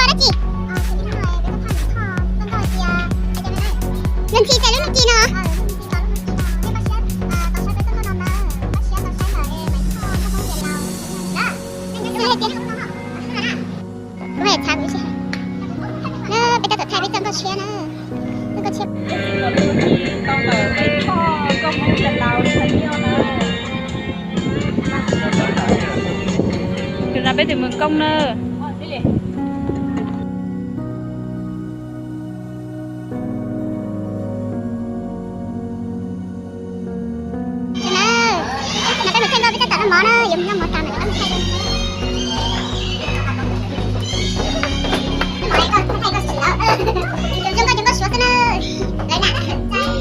Tab sis, nws txi ces lub nws txi no. Kuv hais txhav kuv tsis hais. Peb tab tom thaij peb txoj nkauj tshiab na. Nkauj tshiab. Tus no peb tus Mus Koob na. Tus no, no peb mus txog ntua peb tab tom noj mov na, yuav mus noj mov tas mam rov qab mus thaij. Noj mov es koj thaij koj sim lawm. Zoo nkauj zoo nkauj suav xwb na. Lawv nam na.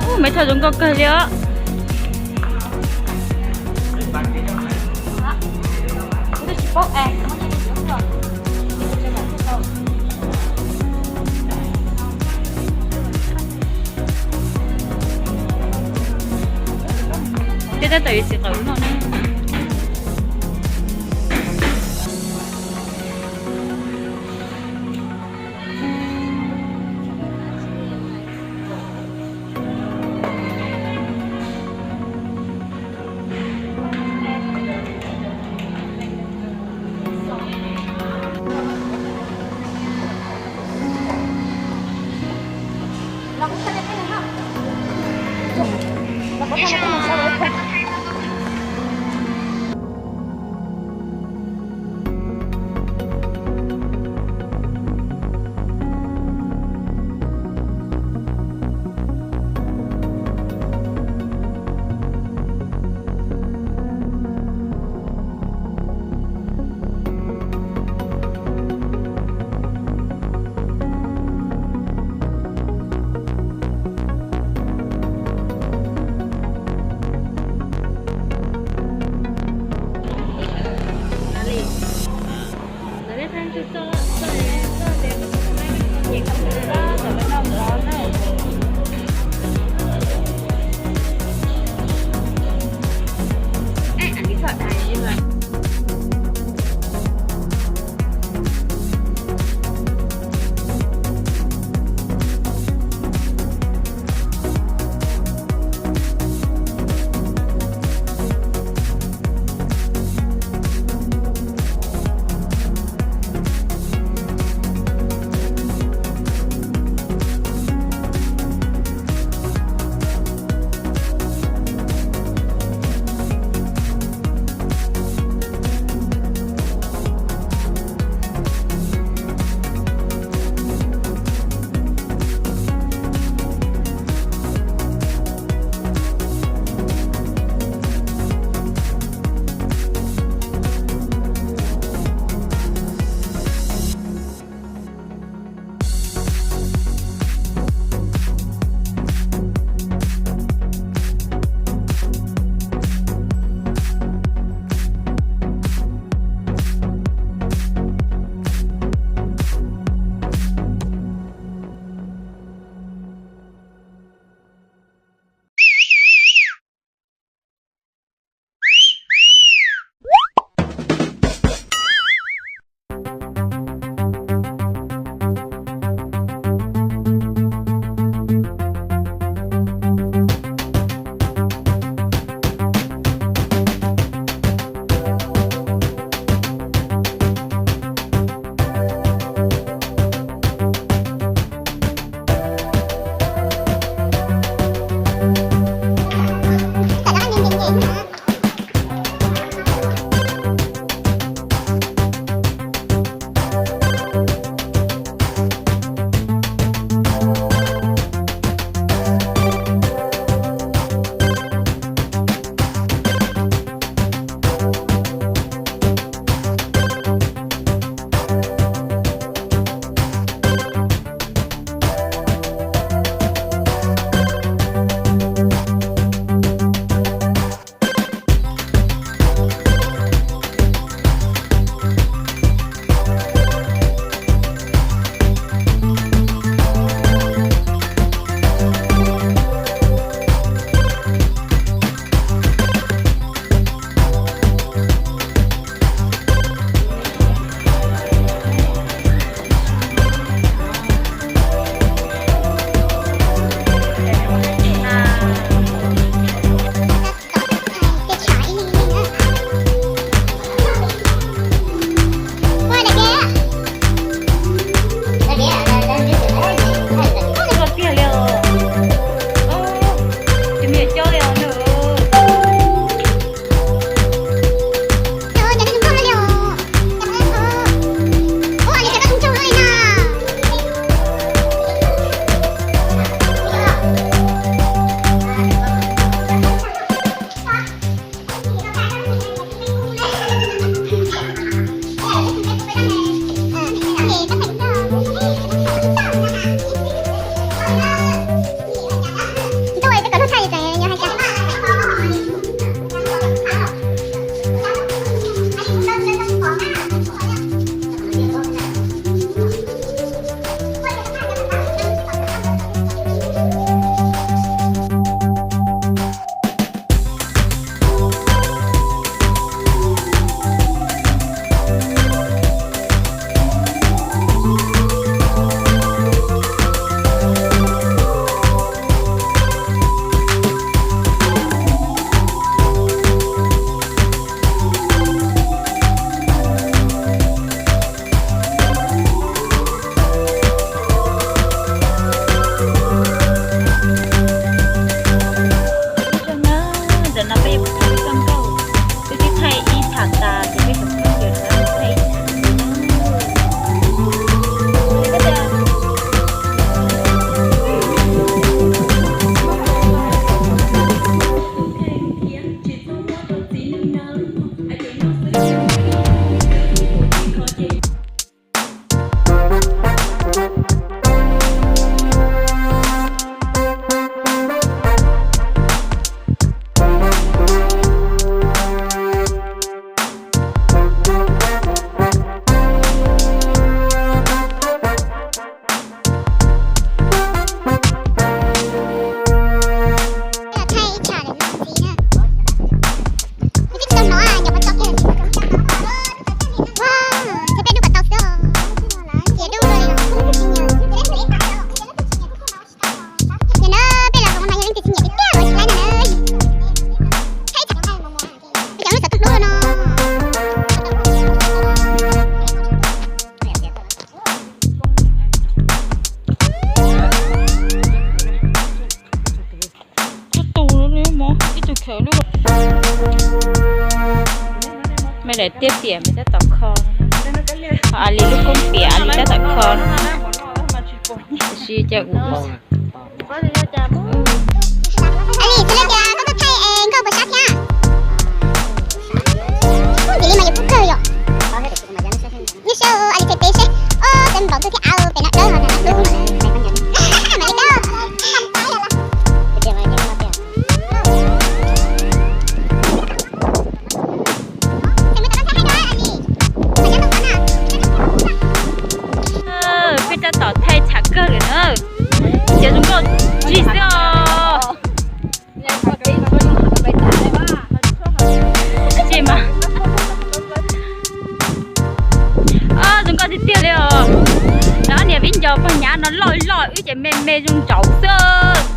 Ub, Maiv Thoj zoo nkauj kawg li os. Peb tab tom yuav txiv qaub noj ne. Tas ces peb cov phooj ywg no thaij ib tsam. Thaij ib tsam lawm no ntxiv na. Twb tsis tau hnov cov qhov tso kiag. Ua, thaij peb lub kom tau xwb os. Ntxias dub li. Nim no peb los zoo no yog leej twg tsis nyiam tiag tiag los tsis laib no na. Thaij ib tsam. Ua cas lub xov tooj dub no. Tub tu li mog, ib tug khaws lub. Mej daim tiab piam mej tab tom kho. Ho Ali lub koob piam Ali tab tom kho. Tab sis cas kuv Ali, txhua leej tias koj tuaj thaij es nkauj puas sab thiab? Kuj ntxim li mas yuav kub kawg yom. Nej saib Ali thaij peb seb, o, peb npaum twg thiab av pem no dawb ho na dub. Mam li kab. Peb tab tom thaij txham kawg lawm na. Ces zoo nkauj tshaj xwb os. Tsis mas. Zoo nkauj tiag tiag li os. Lawv ob niam viv ncaus pog nyav no loj loj wb ces me me zoo ntsaum xwb.